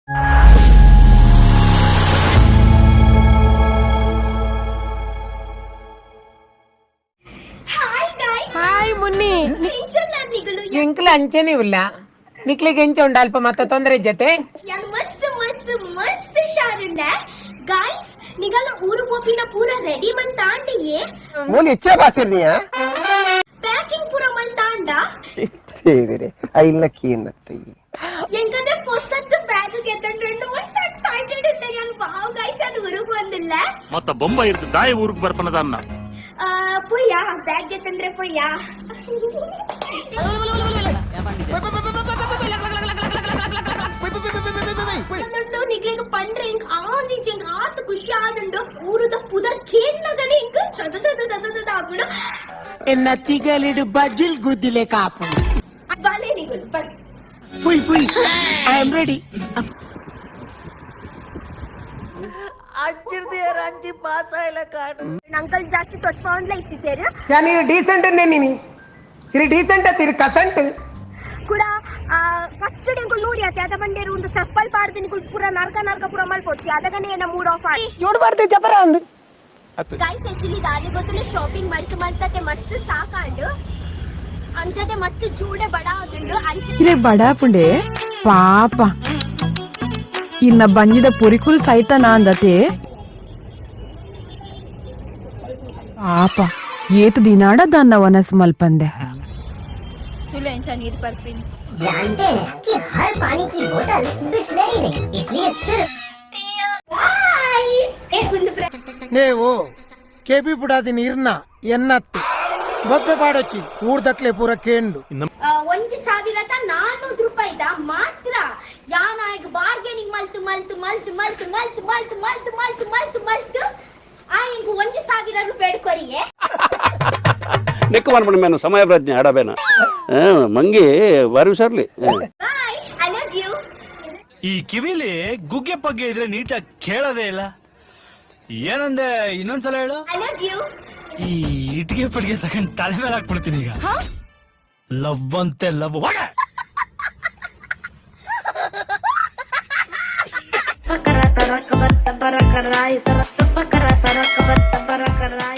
Hi guys. Hi Munni. ನಿಗಳು. ಎಂಕ್ಲ ಅಂಚನೆ ಇಲ್ಲ, ನಿಕ್ಲಿಗೆ ಎಂಚ ಉಂಡು? ಅಲ್ಪ ಮತ್ತ ತೊಂದರೆ ಜೊತೆ. ಯಾನ್ ಮಸ್ತ್ ಮಸ್ತ್ ಮಸ್ತ್ ಹುಷಾರುಂಡೆ ಗಾಯ್ಸ್. ನಿಗಲ ಊರು ಪೋಪಿನ ಪೂರ ರೆಡಿ ಮಂತಾಂಡಿಯೇ? ಮೂಲಿ ಇಚ್ಛೆ ಬಾತಿರ್ನಿಯ. ಪ್ಯಾಕಿಂಗ್ ಪೂರ ಮಲ್ತಾಂಡ? ದೇವರೇ, ಐಲ್ನ ಕೀನ್ನತ್ತೆ. ಎಂಕಂದ್ರೆ ಪೊಸತ್ತು ಬ್ಯಾಗ್ ಗೆತ್ತಂಡ್ರೆ ಮಸ್ತ್ ಎಕ್ಸೈಟೆಡ್ ಇಲ್ಲ ಯಾನ್. ವಾವ್ ಗಾಯ್ಸ್, ಯಾನ್ ಊರಿಗೆ ಬಂದಿಲ್ಲ. ಮತ್ತ ಬೊಂಬ ಇರ್ದು ದಾಯ ಊರಿಗೆ ಬರ್ಪನದನ್ನ. ಪೊಯ್ಯ ಬ್ಯಾಗ್ ಗೆತ್ತಂಡ್ರೆ ಪೊಯ್ಯ. ದುಂಡು ನಿಗ್ಲಿಗ್ ಪಂಡ್ರೆ ಇಂಕ್ ಆಂದಿಂಚ ಇಂಕ್ ಆತ್ ಖುಷಿ ಆದುಂಡು. ಊರುದ ಪುದರ್ ಕೇಳ್ನಗನೆ ಇಂಕ್ ತದ ತದ ತದ ತದ ಆಪುಂಡು. ಎನ್ನ ತಿಗಲಿಡು ಬಜ್ಜಿಲ್ ಗುದ್ದಿಲೆ ಕಾಪು. ಬಲೆ ನಿಗುಲು ಬಲೆ. ಪುಯ್ ಪುಯ್, I am ready. Uncle ಜಾಸ್ತಿ ತೊಚ್ಪಾಂಡ್ಲ ಇತ್ತೀಚೇರು. ಯಾನ್ ಇರು ಡೀಸೆಂಟ್ ನೀನಿ, ಇರು ಡೀಸೆಂಟ್ ಅತ್ತ, ಇರು ಕಸಂಟ್. ಕೂಡ ಫಸ್ಟ್ ಎಂಕುಲು ನೂರಿ ಅತ್ತೆ ಅದ ಬಂಡೇರು ಒಂದು ಚಪ್ಪಲ್ ಪಾಡ್ದು ನಿಕುಲು ಪೂರ ನರ್ಕ ನರ್ಕ ಪೂರ ಮಲ್ಪೊಡ್ಚಿ. ಅದಗನೆ ಏನ ಮೂಡ್ ಆಫ್ ಆಗಿ. ಜೋಡು ಮಾಡ್ತೆ ಜಪರ ಒಂದು. ಗೈಸ್, ಆಕ್ಚುಲಿ ದಾನಿ ಗೊತ್ತುಲೆ ಶಾಪಿಂಗ್ ಮಲ್ತು ಮಲ್ತತೆ ಮಸ್ತ್ ಸಾಕಾಂಡು. ಅಂಚತೆ ಮಸ್ತ್ ಜೂಡೆ ಬಡ ಆದುಂಡು ಅಂಚ. ಇರೆ ಬಡಾಪುಂಡೆ ಪಾಪ, ಇನ್ನ ಬಂಜಿದ ಪುರಿಕುಲ್ ಸೈತನ ಅಂದತೆ. ಪಾಪ, ಏತು ದಿನಾಡ ದನ್ನ ವನಸ್ ಮಲ್ಪಂದೆ. जानते हैं कि हर पानी की बोतल बिस्लरी नहीं, इसलिए सिर्फ ಗೈಸ್, ಏ ಒಂದು ನೇವು ಕೆಪಿ ಪುಡಾದಿ ನೀರ್ನ ಎನ್ನತ್ತಿ ಬೊಬ್ಬೆ ಪಾಡೊಚ್ಚಿ ಊರ್ದಕ್ಲೆ ಪೂರ ಕೇಂಡು. 1400 ರೂಪಾಯಿದ ಮಾತ್ರ. ಯಾನಾಗ ಬಾರ್ಗೇನಿಂಗ್ ಮಲ್ತು ಮಲ್ತು ಮಲ್ತು ಮಲ್ತು ಮಲ್ತು ಮಲ್ತು ಮಲ್ತು ಮಲ್ತು ಮಲ್ತು ಮಲ್ತು ಆ ಇಂಗು 1000 ರೂಪಾಯಿ ಕೊರಿಯೆ. ನೆಕ್ಕು ಮಾಡ್ಬಿಡ ಮೇನ ಸಮಯ ಪ್ರಜ್ಞೆ ಆಡಬೇನ ಮಂಗಿ ಬಾರಿ ಹುಷಾರ್ಲಿ. Bye, I love you. ಈ ಕಿವಿಲಿ ಗುಗ್ಗೆ ಪಗ್ಗೆ ಇದ್ರೆ ನೀಟಾಗಿ ಕೇಳೋದೇ ಇಲ್ಲ. ಏನಂದೆ? ಇನ್ನೊಂದ್ಸಲ ಹೇಳು. I love you. ಈ ಇಟ್ಟಿಗೆ ಪಟ್ಟಿಗೆ ತಗೊಂಡ್ ತಲೆ ಮೇಲೆ ಹಾಕ್ಬಿಡ್ತೀನಿ ಈಗ. ಲವ್ ಅಂತೆ love. Sara, sara, sara, sara, sara, sara, sara, sara, sara.